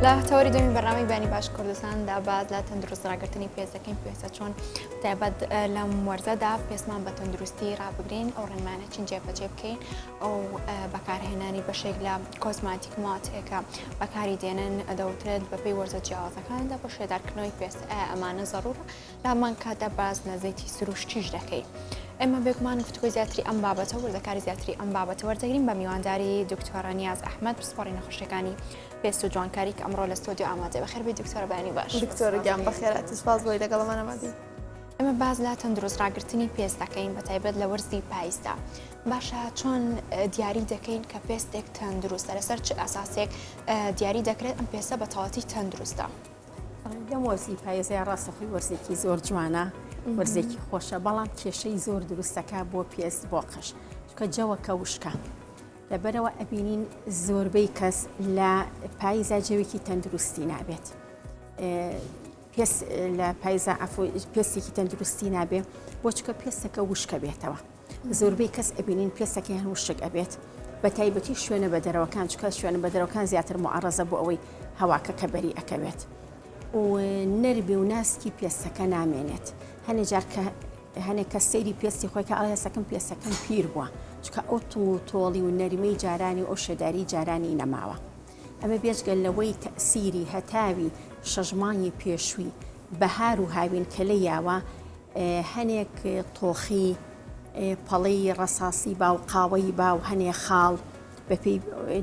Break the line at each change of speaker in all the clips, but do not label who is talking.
لە تەوەری دومی بەرنامەی بەیانی باش کوردستاندا باس لە تەندروست ڕاگرتنی پێست دەکەین پێویستە چۆن تایبەت لەم وەرزەدا پێستمان بە تەندروستی ڕابگرین ئەو ڕێنمایانە چین جێبەجێ بکەین ئەو بەکارهێنانی بەشێک لە کۆزماتیک ماتێکە بەکاری دێنن دەوترێت بەپێی وەرزە جیاوازەکاندا بۆ شێدارکردنەوەی پێست ئەمانە زەڕورە لە هەمان کاتدا باس لە زەیتی سروشتیش دەکەین. ئێمە بێگومان گفتوگۆی زیاتری ئەم بابەتە و وردەکاری زیاتری ئەم بابەتە وەردەگرین بە میوانداری دکتۆرە نیاز ئەحمەد پسپۆڕی نەخۆشیەکانی پێست و جوانکاری کە ئەمڕۆ لە ستۆدیۆ ئامادەیە. بەخێربێی دکتۆرە بەیانی باش.
دکتۆرە گیان بەخێرهاتی سوپاس بۆی لەگەڵمان ئامادەی.
ئێمە باس لە تەندروست ڕاگرتنی پێست دەکەین بە تایبەت لە وەرزی پاییزدا. باشە چۆن دیاری دەکەین کە پێستێک تەندروستە لەسەر چ ئەساسێک دیاری دەکرێت ئەم پێستە بە تەواوەتی تەندروستە؟
لەم وەرزی پایزەیە ڕاستە خۆی وەرزێکی زۆر جوانە وەرزێکی خۆشە بەڵام کێشەی زۆر دروستەکە بۆ پێست بۆ قژ چکە جەوەکە وشکە لەبەرەوە ئەبینین زۆربەی کەس لە پایزا جەوێکی تەندروستی نابێت پێست لە پایزا عفو پێستێکی تەندروستی نابێ بۆ چکە پێستەکە وشکە بێتەوە زۆربەی کەس ئەبینین پێستەکەیان وشک ئەبێت بە تایبەتی شوێنە بەدەرەوەکان چکە شوێنە بەدەرەوەکان زیاتر معڕەزە بۆ ئەوەی هەواکە کە بەری ئەکەوێت و نەرمی و ناسکی پێستەکە نامێنێت هەنێ جار کە هەنێک کە سەیری پێستی خۆی کە ئەڵێ هەستەکەم پێستەکەم پیر بووە چکە ئەو تونگ و تۆڵی و نەرمی جارانی و ئەو شێداری جارانی نەماوە ئەمە بێجگە لەوەی تەسیری هەتاوی شەش مانگی پێشووی بەهار و هاوین کە لە یاوە هەنێک تۆخی پەڵەی ڕەساسی باو قاوەی باو هەنێ خاڵ بەپێی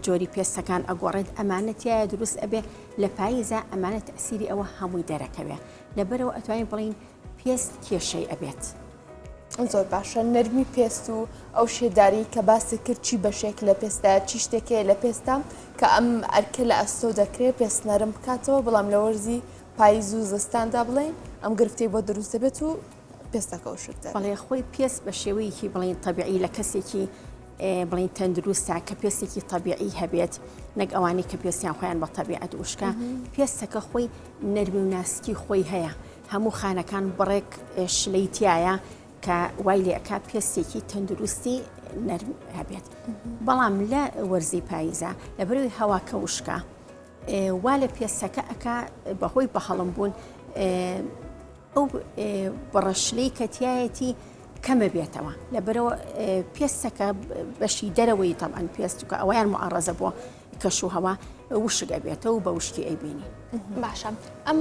جۆری پێستەکان ئەگۆڕێت ئەمانە تایە دروست ئەبێ لە پاییزا ئەمانە تەسیری ئەوە هەمووی دەرەکەوێ لەبەرەوە ئەتوانین بڵین پێست کێشەی ئەبێت.
زۆر باشە نەرمی پێست و ئەو شێداری کە باست کرد چی بەشێک لە پێستە چی شتێک هەیە لە پێستە کە ئەم ئەرکە لە ئەستۆ دەکرێت پێست نەرم بکاتەوە بەڵام لە وەرزی پایز و زستاندا بڵێین ئەم گرفتەی بۆ دروست دەبێت و پێستەکە وشک دەبێت.
بەڵێ خۆی پێست بە شێوەیەکی بڵێین تەبیعی لە کەسێکی بڵێین تەندروستە کە پێستێکی تەبیعی هەبێت نەک ئەوانەی کە پێستیان خۆیان بە تەبیعەت وشکە پێستەکە خۆی نەرمی و ناسکی خۆی هەیە هەموو خانەکان بڕێک شلەی تایە کە وای لێ ئەکا پێستێکی تەندروستی نەرم هەبێت بەڵام لە وەرزی پاییزە لەبەرەوەی هەواکە وشکە وا لە پێستەکە ئەکا بەهۆی بەهەڵم بوون ئەو بڕەشلەی کە تایەتی کەمە بێتەوە لەبەرەوە پێستەکە بەشی دەرەوەی تەبعەن پێستوکە ئەویان معڕەزە بۆ کەش و هەوا وشک ئەبێتەوە بە وشکی ئەیبینی.
باشە ئەم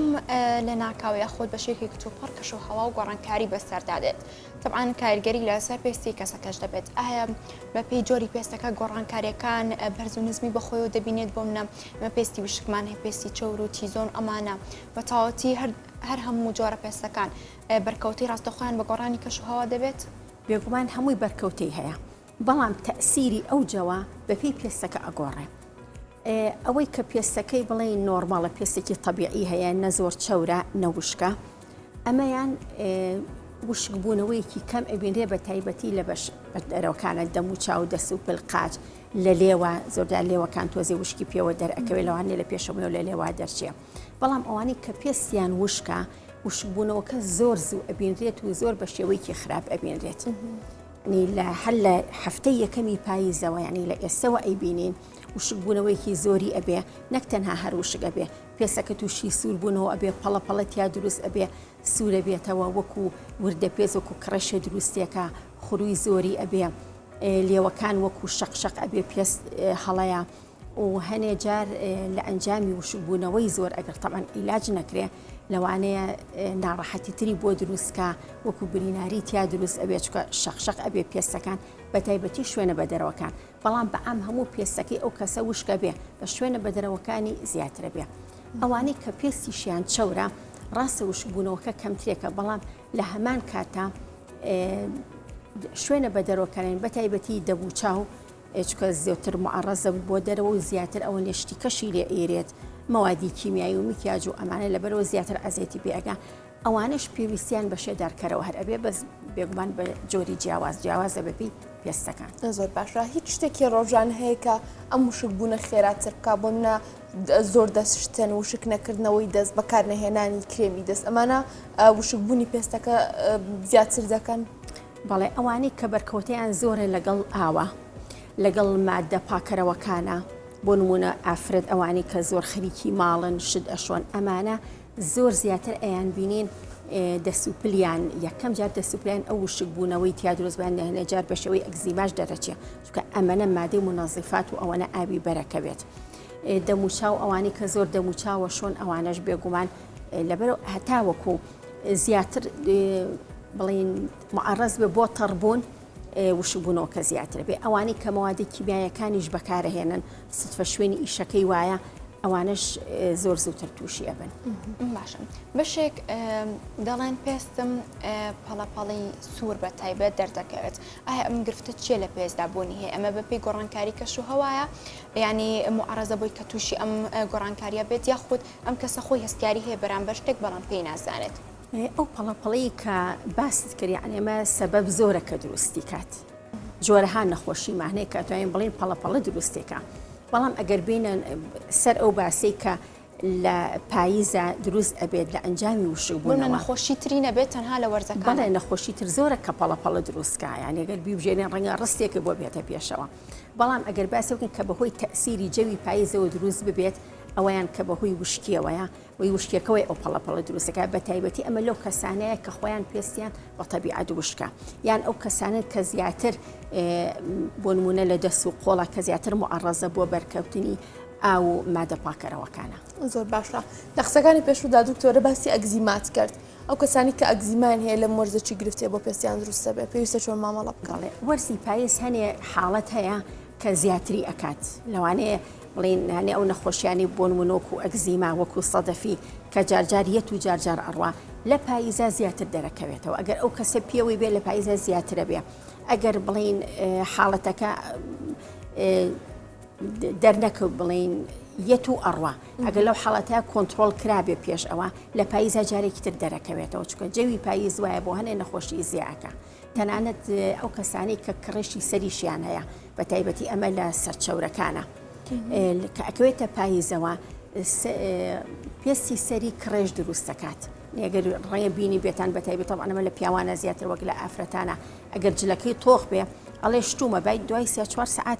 لە ناکاو یاخود بە شێوەیەکی کتوپڕ کەش و هەوا و گۆڕانکاری بەسەردا دێت تەبعەن کاریگەری لەسەر پێستی کەسەکەش دەبێت ئایا بەپێی جۆری پێستەکە گۆڕانکاریەکان بەرز و نزمی بەخۆیەوە دەبینێت بۆ منە ئمە پێستی وشکمان هەیە پێستی چەور و T-zone ئەمانە بە تەواوەتی هەر هەر هەموو جۆرە پێستەکان بەرکەوتەی ڕاستەخۆیان بە گۆڕانی کەش و هەوا دەبێت؟
بێگومان هەمووی بەرکەوتەی هەیە بەڵام تەئسیری ئەو جەوە بەپێی پێستەکە ئەگۆڕێ. ئەوەی کە پێستەکەی بڵێین نۆرماڵە پێستێکی تەبیعی هەیە نە زۆر چەورە نە وشکە ئەمەیان وشکبوونەوەیەکی کەم ئەبینرێ بە تایبەتی لە بەش دەرەوەکانە دەم و چاو دەست و پل قاچ لە لێوە زۆرجار لێوەکان تۆزێ وشکی پێوە دەرئەکەوێت لەوانەیە لە پێشەوەیەوە لە لێوا دەرچێ بەڵام ئەوانەی کە پێستیان وشکە وشکبوونەوەکە زۆر زوو ئەبینرێت و زۆر بە شێوەیەکی خراپ ئەبینرێت. ینی لە هەر لە هەفتەی یەکەمی پاییزەوە یعنی لە ئێستەوە ئەیبینین وشکبوونەوەیەکی زۆری ئەبێ نەک تەنها هەر وشک ئەبێ پێسەکە تووشی سوور بوونەوە ئەبێ پەڵە پەڵە تیا دروست ئەبێ سوورە بێتەوە وەکو وردە پێست وەکو کڕێشێ دروستێکە خوروی زۆری ئەبێ لێوەکان وەکو شەق شەق ئەبێ پێست هەڵەیە و هەنێ جار لە ئەنجامی وشکبوونەوەی زۆر ئەگەر تەبعەن عیلاج نەکرێ لەوانەیە ناڕەحەتی تری بۆ دروستکە وەکو بریناری تیا دروست ئەبێ چکە شەق شەق ئەبێ پێستەکان بە تایبەتی شوێنە بەدەرەوەکان بەڵام بە عام هەموو پێستەکەی ئەو کەسە وشکە بێ بە شوێنە بەدەرەوەکانی زیاترە بێ ئەوانەی کە پێستیشیان چەورە ڕاستە وشکبوونەوەکە کەمترێکە بەڵام لە هەمان کاتا شوێنە بەدەرەوەکانیان بە تایبەتی دەبوو چاو چونکە زۆتر معەڕەزە بۆ دەرەوە و زیاتر ئەوە نێشتی کەشی لێ ئەیرێت مەوادی کیمیایی و میکیاج و ئەمانە لەبەرەوە زیاتر ئەزێتی پێ ئەگا ئەوانەش پێویستیان بە شێدارکەرەوە هەر ئەبێ بەس بێگومان بە جۆری جیاواز جیاوازە بەپێی پێستەکان.
زۆر باشە هیچ شتێکی ڕۆژانە هەیە کە ئەم وشک بوونە خێراتر بکا بۆ منە زۆر دەست شتن وشک نەکردنەوەی دەست بەکار نەهێنانی کرێمی دەست ئەمانە وشک بوونی پێستەکە زیاتر دەکەن؟
بەڵێ ئەوانەی کە بەرکەوتەیان زۆرە لەگەڵ ئاوە لەگەڵ ماددە پاکەرەوەکانە. بۆ نمونە ئافرەت ئەوانەی کە زۆر خەریکی ماڵن شت ئەشۆن ئەمانە زۆر زیاتر ئەیان بینین دەس و پلیان یەکەم جار دەس و پلیان ئەو وشک بوونەوەی تیا دروست بان هەنێ جار بە شێوەی ئەکزیماش دەرەچێ چونکە ئەمەنە مادەی منەزیفات و ئەوەنە ئاوی بەرەکەوێت دەموچاو ئەوانەی کە زۆر دەموچاوە شۆن ئەوانەش بێگومان لەبەر هەتاوەکو زیاتر بڵین معرض بێ بۆ تەڕبوون وشکبوونەوەکە زیاتر بێ ئەوانەی کە مەوادی کیمیایەکانیش بەکارەهێنن سدفە شوێنی ئیشەکەی وایە ئەوانەش زۆر زووتر تووشی ئەبن.
باشە بەشێک دەڵێن پێستم پەڵەپەڵی سوور بە تایبەت دەردەکەوێت ئایا ئەم گرفتە چییە لە پێستدا بوونی هەیە ئەمە بەپێی گۆڕانکاری کەش و هەوایە ینی معرەزە بۆی کە تووشی ئەم گۆڕانکاریە بێت یاخود ئەم کەسە خۆی هەستیاری هەیە بەرامبەر شتێک بەڵام پێی نازانێت.
ئەو پەڵە پەڵەی کە باست کرد یعنی ئەمە سەبەب زۆرە کە دروستی کات جۆرەها نەخۆشیمان هەیە کە توانین بڵین پەڵە پەڵە دروستێکە بەڵام ئەگەر بینە سەر ئەو باسی کە لە پاییزە دروست ئەبێت لە ئەنجامی وشکبوونەوە
نەخۆشی تری نەبێت تەنها لە وەرزەکان
بەڵێ نەخۆشی تر زۆرە کە پەڵە پەڵە دروستکە یان ئەگەر بیبژێنێن ڕەنگە ڕستێکە بۆ بێتە پێشەوە بەڵام ئەگەر باسی بکەن کە بەهۆی تەسیری جەوی پاییزەوە دروست ببێت ئەوەیان کە بەهۆی وشکیەوەیە وی وشکیەکەوەی ئەو پەڵە پەڵە دروستەکە بە تایبەتی ئەمە لەو کەسانەیە کە خۆیان پێستیان بە تەبیعەت وشکە یان ئەو کەسانە کە زیاتر بۆ نمونە لە دەست و قۆڵە کە زیاتر معڕەزە بۆ بەرکەوتنی ئاو و مادە پاکەرەوەکانە.
زۆر باشە لە قسەکانی پێشوودا دکتۆرە باسی ئەگزیمات کرد ئەو کەسانی کە ئەگزیمان هەیە لەم وەرزە چی گرفتێ بۆ پێستیان دروست دەبێت پێویستە چۆن مامەڵە بکەن؟
بەڵێ وەرزی پایز هەنێ حاڵەت هەیە کە زیاتری ئەکات لەوانەیە بڵێین هەنێ ئەو نەخۆشیانەی بۆ نمونە وەکو ئەکزیما وەکو سەدەفی کە جارجار یەت و جارجار ئەڕوا لە پاییزا زیاتر دەرەکەوێتەوە ئەگەر ئەو کەسە پێوەی بێ لە پاییزا زیاترە بێ ئەگەر بڵین حاڵەتەکە دەرنەکەوت بڵین یەت و ئەڕوا ئەگەر لەو حاڵەتە کۆنتترۆل کرابێ پێش ئەوە لە پاییزا جارێکی تر دەرەکەوێتەوە چکە جەوی پاییز وایە بۆ هەنێ نەخۆشی زیاکە تەنانەت ئەو کەسانەی کە کڕێشی سەریشیان هەیە بە تایبەتی ئەمە لە سەرچەورەکانە کە ئەکەوێتە پاییزەوە پێستی سەری کڕێش دروست دەکات ئەگەر ڕێ بینی بێتان بە تایبەت ئەمە لە پیاوانە زیاتر وەک لە ئافرەتانە ئەگەر جلەکەی تۆخ بێ ئەڵێ شتومە بای دوای سێ چوار سعات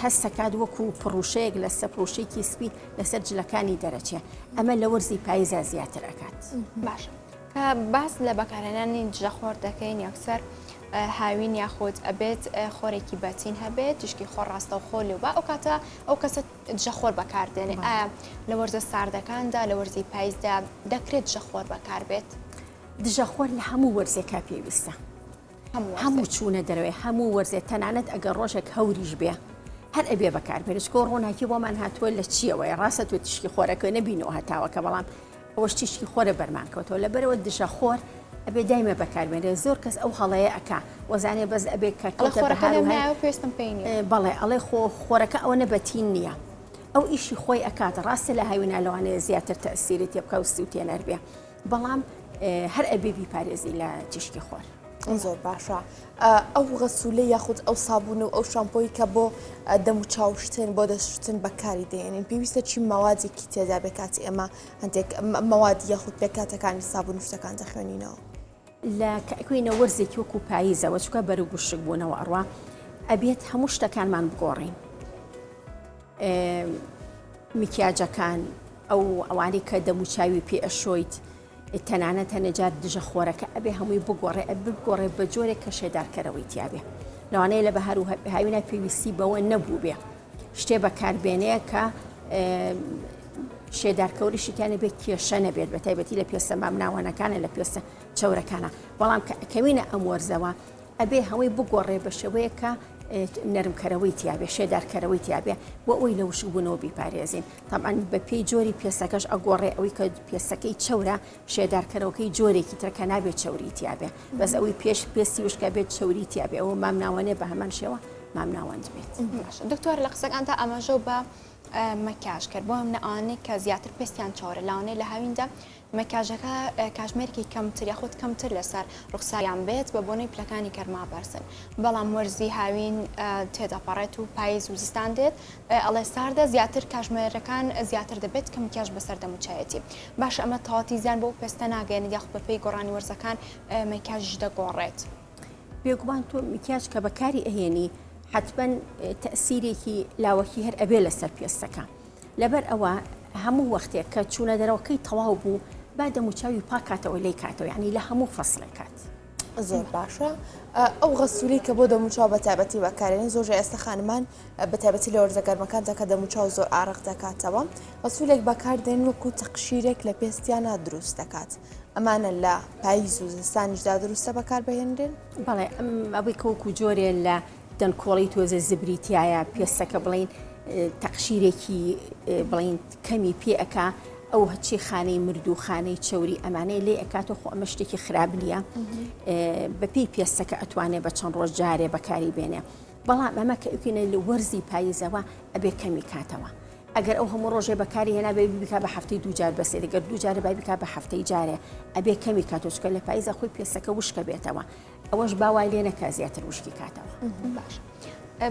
هەستەکات وەکو پڕوشەیەک لە سەپڕوشێکی سپی لەسەر جلەکانی دەرەچێ ئەمە لە وەرزی پاییزا زیاتر ئەکات.
باشە کە باس لە بەکارهێنانی دژەخۆر دەکەین یەکسەر هاوین یاخود ئەبێت خۆرێکی بەتین هەبێت تیشکی خۆر ڕاستەوخۆ لێو با ئەو کاتە ئەو کەسە دژەخۆر بەکاردێنێ ئایا لە وەرزە ساردەکاندا لە وەرزی پاییزدا دەکرێت دژەخۆر بەکاربێت؟
دژەخۆر لە هەموو وەرزێکا پێویستە. هەموو چوونە دەرەوەی هەموو وەرزێ تەنانەت ئەگەر ڕۆژێک هەوریش بێ هەر ئەبێ بەکار بێنێ چکۆ ڕووناکی بۆمان هاتووە لە چیەوەیە ڕاستە تۆ تیشکی خۆرەکە نەبینەوە هەتاوەکە بەڵام ئەوەش تیشکی خۆرە بەرمان کەوتەوە لەبەرەوە دژە خۆر ئەبێ دایمە بەکاربێنێ زۆر کەس ئەو هەڵەیە ئەکا وەزانێ بەس ئەبێ کە کەوتە بەهار و هەر
پێستم پێی نییە
بەڵێ ئەڵێ خۆ خۆرەکە ئەوە نەبەتین نییە ئەو ئیشی خۆی ئەکات ڕاستە لە هاوینا لەوانەیە زیاتر تەسیری تێ بکا و سووتێنەر بێ بەڵام هەر ئەبێ بیپارێزی لە تیشکی خۆر.
زۆر باشە ئەو غەسولە یاخود ئەو سابون و ئەو شامپۆی کە بۆ دەم و چاوشتن بۆ دەستشتن بەکاری دێنین پێویستە چی مەوادێکی تێدا بێ کاتی ئێمە هەندێک مەواد یاخود پێکاتەکانی سابون و شتەکان دەخوێنینەوە.
لە کەکوینە وەرزێکی وەکو پاییزەوە چکە بەرو گوشک بوونەوە ئەڕوا ئەبێت هەموو شتەکانمان بگۆڕین میکیاجەکان ئەو ئەوانەی کە دەموچاوی پێ ئەشۆیت تەنانەت هەنێ جار دژە خۆرەکە ئەبێ هەمووی بگۆڕێ ئەبێ بگۆڕێ بە جۆرێک کە شێدارکەرەوەی تیابێ لەوانەیە لە بەهار و هاوینا پێویستی بەوە نەبوو بێ شتێ بەکاربێنێ کە شێدارکەوریشی تیانە بێت کێشە نەبێت بە تایبەتی لە پێستە مامناوەنەکانە لە پێستە چەورەکانە بەڵام کە ئەکەوینە ئەم وەرزەوە ئەبێ هەمووی بگۆڕێ بە شێوەیەک کە نەرمکەرەوەی تیابێ شێدارکەرەوەی تیابێ بۆ ئەوی لە وشکبوونەوە بیپارێزین تەبعەن بە پێی جۆری پێستەکەش ئەگۆڕێ ئەوی کە پێستەکەی چەورە شێدارکەرەوەکەی جۆرێکی ترە کە نابێت چەوری تیابێ بەس ئەوی پێش پێستی وشکە بێت چەوری تیابێ ئەوە مامناوەنێ بە هەمان شێوە مامناوەند بێت.
باشە دکتۆر لە قسەکانتا ئاماژەو بە مەکیاژ کرد بۆ منە ئەوانەی کە زیاتر پێستیان چەورە لاوانەیە لە هاویندا مەکیاژەکە کاژمێرێکی کەمتر یاخود کەمتر لەسەر ڕوخساریان بێت بە بۆنەی پلەکانی گەرما بەرزن بەڵام وەرزی هاوین تێدەپەڕێت و پایز و زستان دێت ئەڵێ ساردە زیاتر کاژمێرەکان زیاتر دەبێت کە مکیاژ بەسەر دەموچاوێتی باشە ئەمە تەواتی زیان بۆ پێستە ناگەیەنێت یاخود بەپێی گۆڕانی وەرزەکان مەکیاژیش دەگۆڕێت؟
بێگومان تۆ میکیاج کە بەکاری ئەهێنی. حەتمەن تەئسیرێکی لاوەکی هەر ئەبێ لەسەر پێستەکە لەبەر ئەوە هەموو وەختێک کە چوونە دەرەوەکەی تەواو بوو با دەموچاوی پاکاتەوە لی کاتەوە یعنی لە هەموو فەسڵێکات.
زۆر باشە ئەو غەسولی کە بۆ دەموچاو بە تایبەتی بەکارێن زۆر ئێستا خانمان بە تایبەتی لە وەرزە گەرمەکاندا کە دەموچاو زۆر ئارەق دەکاتەوە غەسولێک بەکاردێن وەکو تەقشیرێک لە پێستیانە دروست دەکات ئەمانە لە پاییز و زستانیشدا دروستە بەکاربهێنرێن؟
بەڵێ ئەم ئەوەی کە وەکو جۆرێ لە دەنکۆڵی تۆزێ زبری تایە پێستەکە بڵین تەقشیرێکی بڵین کەمی پێ ئەکا ئەو هەچی خانەی مردوو خانەی چەوری ئەمانەی لێ ئەکاتەوە خۆ ئەمە شتێکی خراپ نییە بەپێی پێستەکە ئەتوانێ بە چەند ڕۆژ جارێ بەکاری بێنێ بەڵام ئەمە کە ئەکەینە لە وەرزی پاییزەوە ئەبێ کەمی کاتەوە ئەگەر ئەو هەموو ڕۆژێ بەکاری هێنا بێ بیکا بە هەفتەی دوو جار بەسێ گەر دوو جارە با بیکا بە هەفتەی جارێ ئەبێ کەمی کاتەوە چونکە لە پاییزا خۆی پێستەکە وشکە بێتەوە ئەوەش با وای لێ نەکا زیاتر وشکی کاتەوە.
باش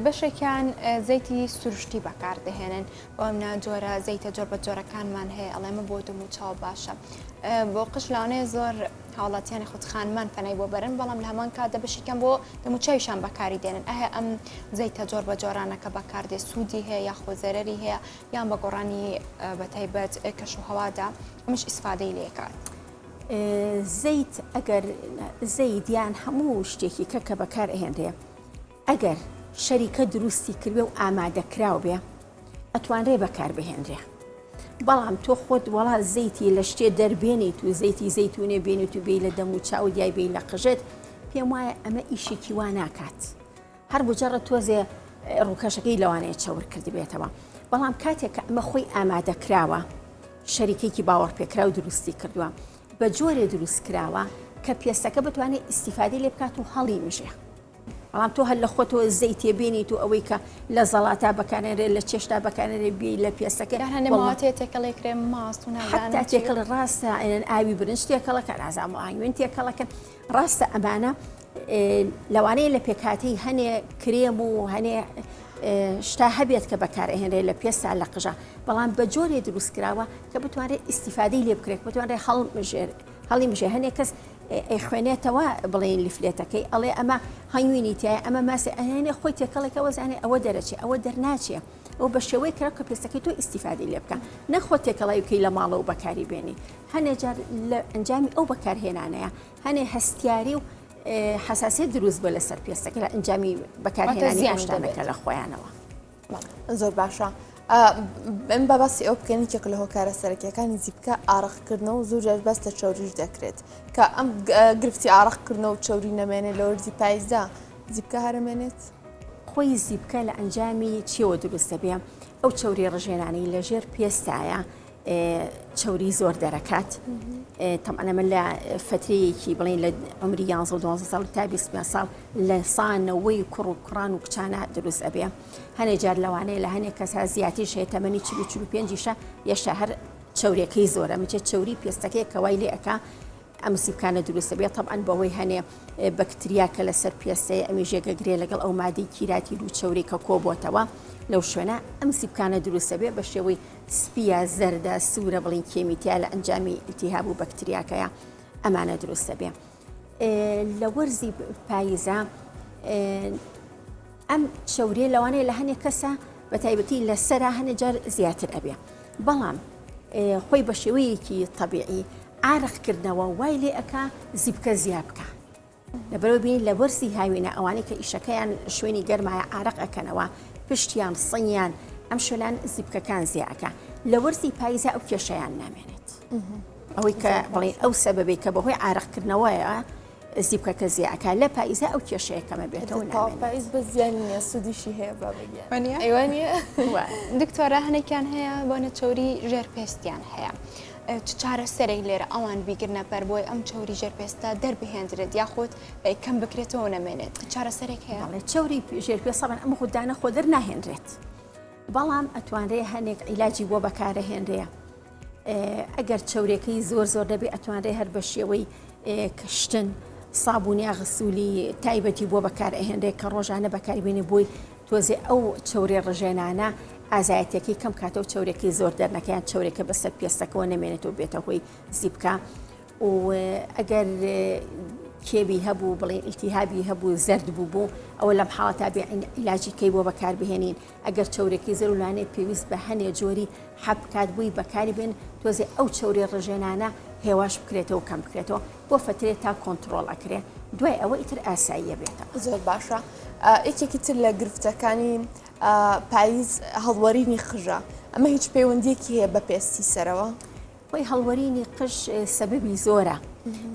بەشێکیان زەیتی سروشتی بەکاردەهێنن بۆمنا جۆرە زەیتە جۆر بە جۆرەکانمان هەیە ئەڵێمە بۆ دەم و چاو باشە بۆ قژ لەوانەیە زۆر هاوڵاتیانی خود خانمان پەنای بۆ بەرن بەڵام لە هەمان کاتدا بەشێکیان بۆ دەموچاویشان بەکاری دێنن ئایا ئەم زەیتە جۆر بە جۆرانە کە بەکاردێ سوودی هەیە یاخۆ زەرەری هەیە یان بە گۆڕانی بەتایبەت کەش و هەوادا ئەمش ئیسفادەی لێکات.
زەیت ئەگەر زەیت یان هەموو شتێکی کە کە بەکار ئەهێنرێ ئەگەر شەریکە دروستی کردبێ و ئامادەکراو بێ ئەتوانرێ بەکار بهێنرێ بەڵام تۆ خۆت وەڵا زەیتی لە شتێ دەربێنیت و زەیتی زەیتونێ بێنیت و بێی لە دەم و چاوت یای بێی لە قژت پێم وایە ئەمە ئیشێکی وا ناکات هەر مجرد تۆزێ ڕووکەشەکەی لەوانەیە چەور کردبێتەوە بەڵام کاتێک کە ئەمە خۆی ئامادەکراوە شەریکێکی باوەڕپێکراو دروستی کردووە بە جۆرێ دروست کراوە کە پێستەکە بتوانێت ئیسیفادەی لێ بکات و هەڵی مژێ بەڵام تۆ هەر لە خۆتەوە زەیتێ بێنیت و ئەوەی کە لە زەڵاتا بەکارێنرێ لە چێشتا بەکارێنرێ بی لە پێستەکە
یان هەندێ ماوەتێ تێکەڵێ کرێ ماست و نازانم
حتا تێکەڵ ڕاستە ئاوی برنج تێکەڵەکە نازانم ئاوین تێکەڵەکە ڕاستە ئەمانە لەوانەیە لە پێکهاتەی هەنێ کرێم و هەنێ شتا هەبێت کە بەکارئەهێنرێت لە پێستا لە قژە بەڵام بە جۆرێ دروست کراوە کە بتوانرێت ئیسیفادەی لێ بکرێت بتوانرێت هەڵمژێر هەڵی مژێ هەنێک کەس ئەیخوێنێتەوە بڵێن لیفلێتەکەی ئەڵێ ئەمە هەنگوینی تایە ئەمە ماسێ ئەهێنێ خۆی تێکەڵێکەوە زانێ ئەوە دەرەچێ ئەوە دەرناچێ ئەو بە شێوەی کرا کە پێستەکەی تۆ ئیسیفادەی لێ بکە نەخۆ تێکەڵای بکەی لە ماڵەوە بەکاری بێنی هەنێ جار لە ئەنجامی ئەو بەکارهێنانەیە هەنێ هەستیاری و حەساسیەت دروست بووە لەسەر پێستەکە لە ئەنجامی بەکارهێنانی ئەو شتانەکە لە خۆیانەوە.
زۆر باشە ئەم با باسی ئەو بکەین یەکێک لە هۆکارە سەرەکیەکانی زیپکە ئارەقکردنەوە زۆر جار باس لە چەوریش دەکرێت کە ئەم گرفتی ئارەقکردنەوە و چەوری نەمێنێت لە وەرزی پایزدا زیپکە هەرەمێنێت؟
خۆی زیپکە لە ئەنجامی چیەوە دروست دەبێ ئەو چەوری ڕژێنانەی لەژێر پێستایە چەوری زۆر دەرەکات تەبعەن ئەمە لە فترەیەکی بڵین لە عمری 11 12 ساڵ تا 25 ساڵ لە سانەوەی کوڕ و کوڕان و کچانە دروست ئەبێ هەنێ جار لەوانەیە لە هەنێک کەسا زیاتریش هەیە تەمەنی 45یشە یەشتا هەر چەورەکەی زۆرە مچێت چەوری پێستەکەی کەوای لێ ئەکا ئەم زیپکانە دروست دەبێت تەبعەن بەهۆی هەنێ بەکتریا کە لەسەر پێستەیە ئەمیش یەکەگرێ لەگەڵ ئەو مادەی کیراتین و چەوری کە کۆبۆتەوە لەو شوێنە ئەم زیپکانە دروست دەبێت بە شێوەی سپیە زەردە سوورە بڵین کێمیتیا لە ئەنجامی ئیلتیهاب و بەکتریاکەیە ئەمانە دروست دەبێ لە وەرزی پاییزە ئەم چەوریە لەوانەیە لە هەنێک کەسە بە تایبەتی لە سەرا هەنێ جار زیاتر ئەبێ بەڵام خۆی بە شێوەیەکی تەبیعی ئارەقکردنەوە وای لێ ئەکا زیپکە زیا بکە لەبەرەوە بینی لە وەرزی هاوینە ئەوانەی کە ئیشەکەیان شوێنی گەرمایە ئارەق ئەکەنەوە پشتیان سنگیان ئەم شوێنان زیپکەکان زیا ئەکا لە وەرزی پاییزا ئەو کێشەیان نامێنێت ئەوەی کە بڵێن ئەو سەبەبەی کە بەهۆی ئارەقکردنەوەیە زیپکەکە زیا ئەکا لە پاییزا ئەو کێشەیە کەمە بێتەوە نامێنێت.
پاییز بەس زیانی نییە سوودیشی هەیە بابە گیان.
وانییە؟
ئەی وانییە؟
دکتۆرە هەنێکیان هەیە بۆنە چەوری ژێر پێستیان هەیە چ چارەسەرێک لێرە ئەوان بیگرنە بەر بۆی ئەم چەوری ژێر پێستە دەربهێندرێت یاخود کەم بکرێتەوە نەمێنێت چارەسەرێک هەیە؟
بەڵێ چەوری ژێر پێست سەبەن ئەم غودانە خۆ دەرناهێنرێت بەڵام ئەتوانرێ هەنێک عیلاجی بۆ بەکارەهێنرێ ئەگەر چەورەکەی زۆر زۆر دەبێ ئەتوانرێ هەر بە شێوەی کشتن سابوون یا غسولی تایبەتی بۆ بەکار ئەهێنرێ کە ڕۆژانە بەکاربێنێ بۆی تۆزێ ئەو چەورێ ڕژێنانە ئازایەتەکەی کەم کاتەوە چەورەکەی زۆر دەرنەکەیان چەورەکە بەسەر پێستەکەەوە نەمێنێتەوە بێتە هۆی زیپکە و ئەگەر. کێوی هەبوو بڵێن ئیلتیهابی هەبوو زەرد بوو بوو ئەوە لەم حاڵەتا بێ عیلاجی کەی بۆ بەکار بهێنین ئەگەر چەورێکی زەر و لانەیە پێویست بە هەنێ جۆری حەب بکات بووی بەکاری بێن تۆزێ ئەو چەوری ڕژێنانە هێواش بکرێتەوە کەم بکرێتەوە بۆ فەترێ تا کۆنتڕۆڵ ئەکرێ دوای ئەوە ئیتر ئاساییە بێتەوە.
زۆر باشە یەکێکی تر لە گرفتەکانی پاییز هەڵوەرینی قژە ئەمە هیچ پەیوەندیەکی هەیە بە پێستی سەرەوە؟
خۆی هەڵوەرینی قژ سەبەبی زۆرە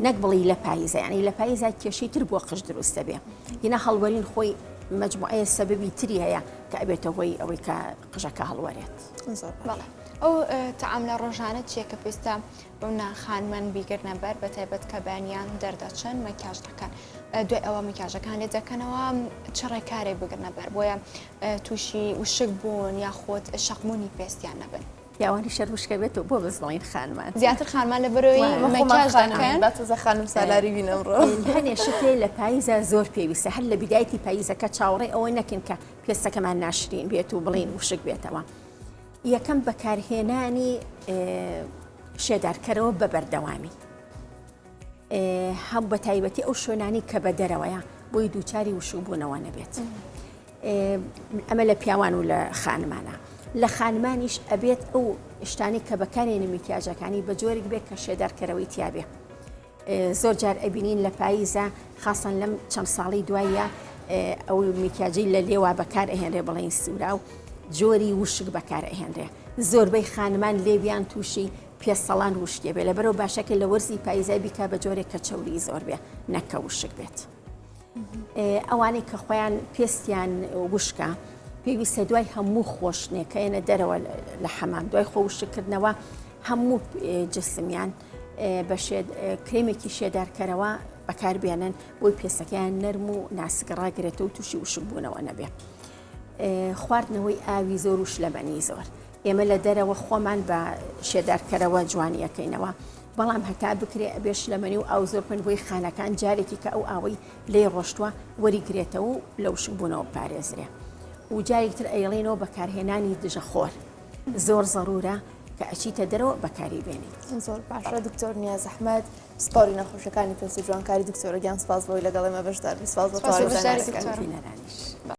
نەک بڵی لە پاییزە یعنی لە پاییزا کێشەی تر بۆ قژ دروست دەبێ هینا هەڵوەرین خۆی مجموعەیە سەبەبی تری هەیە کە ئەبێتە هۆی ئەوەی کە قژەکە هەڵوەرێت.
زۆر
بەڵێ ئەو تەعام لە ڕۆژانە چییە کە پێویستە بەونا خانمان بیگرنە بەر بە تایبەت کە بەیانیان دەردەچن مەکیاژ دەکەن دوای ئەوە مکیاژەکان لێ دەکەنەوە چ ڕێکارێک بگرنە بەر بۆیە تووشی وشک بوون یاخود شەقبوونی پێستیان نەبن.
پیاوانیش هەر وشکە بێتەوە بۆ بەس بڵین خانمان
زیاتر خانمان لە بەرەوەی مەکیاژ دەکەن
با تۆزە خانم سالاری بین ئەمڕۆ.
هەنێ شت هەیە لە پاییزا زۆر پێویستە هەر لە بیدایەتی پاییزەکە چاوەڕێ ئەوە نەکەین کە پێستەکەمان ناشرین بێت و بڵین وشک بێتەوە یەکەم بەکارهێنانی شێدارکەرەوە بە بەردەوامی هەم بە تایبەتی ئەو شوێنانی کە بە دەرەوەیە بۆی دووچاری وشکبوونەوە نەبێت. ئەمە لە پیاوان و لە خانمانە لە خانمانیش ئەبێت ئەو شتانی کە بەکارێنی میکیاجەکانی بە جۆرێک بێت کە شێدارکەرەوەی تیاابێ زۆر جار ئەبینین لە پاییزە خاصەن لەم چەند ساڵی دوایە ئەو میکیاجی لە لێوا بەکار ئەهێنرێ بڵین سوورا و جۆری وشک بەکار ئەهێنرێ زۆربەی خانمان لێویان تووشی پێسەڵان وشکێ بێ لەبەرەوە باشەکە لە وەرزی پایزای بیکا بە جۆرێک کە چەوری زۆر بێ نەکە وشک بێت. ئەوانەی کە خۆیان پێستیان وشکە پێویستە دوای هەموو خۆشتنێک کە ئێنە دەرەوە لە حەمام دوای خۆ وشکردنەوە هەموو جسمیان بە کرێمێکی شێدارکەرەوە بەکاربێنن بۆی پێستەکەیان نەرم و ناسک ڕاگرێتەوە تووشی وشکبوونەوە نەبێ. خواردنەوەی ئاوی زۆر و شلەمەنی زۆر ئێمە لە دەرەوە خۆمان بە شێدارکەرەوە جوانیەکەینەوە بەڵام هەتا بکرێ ئەبێ شلەمەنی و ئاو زۆر بخۆین بۆی خانەکان جارێکی کە ئەو ئاوەی لێی ڕۆشتووە وەری گرێتەوە و لە وشکبوونەوە بپارێزرێ و جارێکی تر ئەیڵێنەوە بەکارهێنانی دژە خۆر زۆر زەرورە کە ئەچیتە دەرەوە بەکاری بێنیت.
زۆر باشە دکتۆر نیاز ئەحمەد پسپۆری نەخۆشەکانی پێست و جوانکاری دکتۆرە گیان سپاس بۆی لەگەڵ ئێمە بەشدار بووی سپاس بۆ
سپاس بۆ
تەواوی
بەشداری
زانیاریەکانت.
دکتۆر.
بینەرانیش.